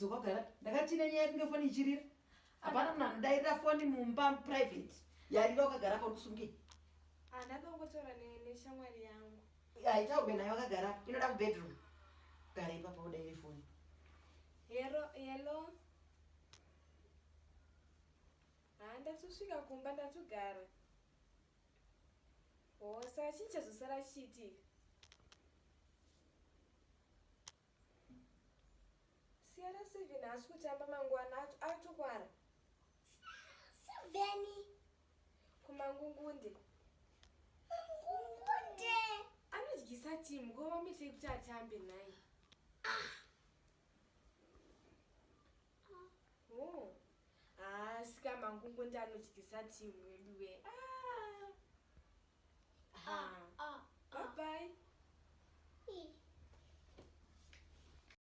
Dzoka ugara. Ndakati nenyaya kunge foni ichirira. Hapana munhu anodairira foni mumba private. Yarira wakagara pa kusungei. Ah, ndakangotaura neshamwari yangu. Haitaurwe nayo wakagara. Inoda kubedroom. Gara ipapo udaire foni. Hello, hello. Ah, ndatosvika kumba ndatogara. Oh, saka chii chazosara chichiitika? Siyana Seven haasi kutamba mangwana atokwara. Seveni. Kumangungunde. Mangungunde. Anodyisa timu ko vamuitei kuti atambe nhai? Ah. Oh. Ah, sika mangungunde anodyisa timu wedu we. Ah. Ah. Ah.